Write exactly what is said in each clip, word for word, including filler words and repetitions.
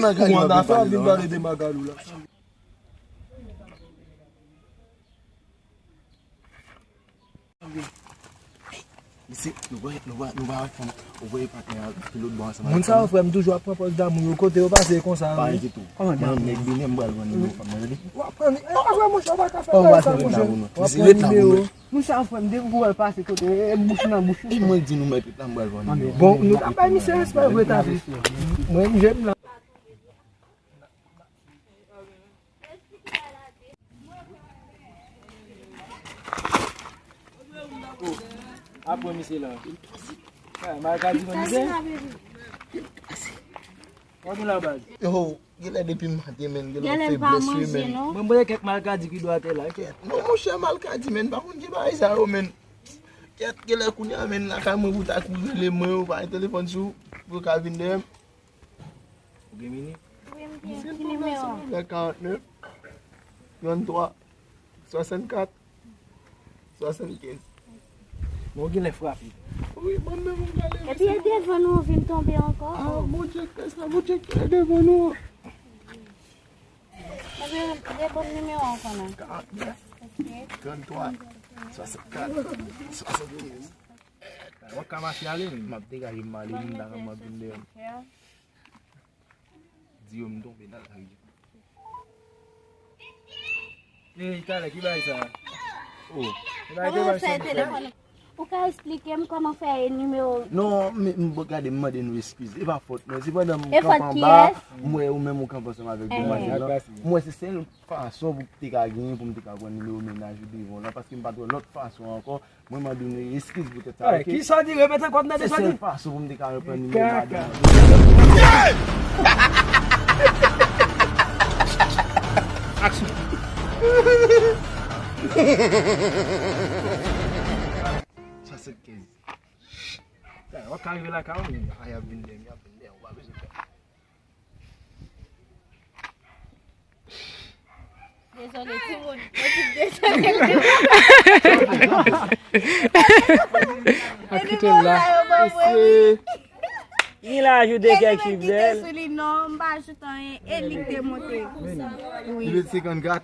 Magali, w ap vin pale de Magali la. Mesye, nou pa, nou pa, nou pa wè fanm, ou voye patnè a ki lòt bò ansanm avèk fanm nan? Moun sa yo, frè m, toujou ap pran pòz damou yo, kote yo pase konsa, wi. Pa enkyete w. Mwen, nèg Benin, m pral vann nimewo fanm nan, tande? W ap pran li. E, pa vre, monchè, w pa ka fè bagay sa, monchè. W ap pran nimewo. Mesye, ret la pou mwen. Moun sa yo, frè m, depi w wè l pase kote, e, bouch nan bouch. E mwen di nou, mèt la, m pral vann nimewo. Bon, nou ka bay misye respè vre, tande. Mwen, m jèn la. Oh, apre misye la. Ay, malkadi konn misye. Kòman la baz? Yo, genlè depi maten, men, genlè feblès wi, men. Mwen mwen kèk malkadi ki dwe atè la. Kèt, non, monchè, malkadi, men, pa konn ki bagay sa yo, men. Kèt, genlè kounye a, men, lakay mwen pou ta kouri rele mwen, ou pa gen telefòn sou, pou yo ka vin dèyè m. Ou gen minit? Wi, m gen. Ki nimewo a? Karantnèf, tranntwa, swasannkat, swasannkenz. Men w genlè frape. Wi, mwen menm m gade. Epi e devan nou vin tonbe ankò. Ah, Bondye, kè sa, Bondye, kè devan nou. Ebyen, de bon nimewo ankò non. Karantnèf, tranntwa, swasannkat, swasannkenz. W ap ka mache ale menm. M ap degaje m ale, m ta ka m ap vin dèyè m. Di yo m tonbe nan lari. Ey, talè, ki bagay sa? Oh. Ki bagay, ki bagay sa? Ou ka esplike m kòman fè nimewo? Non, men, m gade, m mande nou eskiz. E pa fòt mwen. Se pandan m kanpe anba, m wè ou menm ou kanpe ansanm avèk demwazèl lan. M wè se sèl fason pou m te ka genyen, pou m te ka pran nimewo mennaj ou devan w lan, paske m pa t wè lòt fason ankò. Mwen mande nou eskiz poutèt sa, oke? Kisa w di? Repete ankò, m tande sa w di. Se sèl fason pou m te ka reprann nimewo madanm. Aksyon. Swasannkenz. W ap ka rive lakay ou, men. A, y ap vin dèyè m, y ap vin dèyè m, ou pa bezwen pè. Dezole, timoun. Mwen di dezole. Ak kite l la. Ni la ajoute kèk chif dèyè l. Sou li non, m pa ajoute anyen. E li k te monte. Wi. Li vle senkannkat.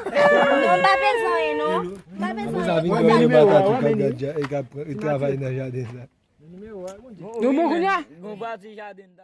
Non, m pa bezwen anyen, non. M pa bezwen anyen. Mwen nimewo a, mwen nimewo a. E travay nan jaden sa. Nou bon kounye a? Gon pati jaden n t ap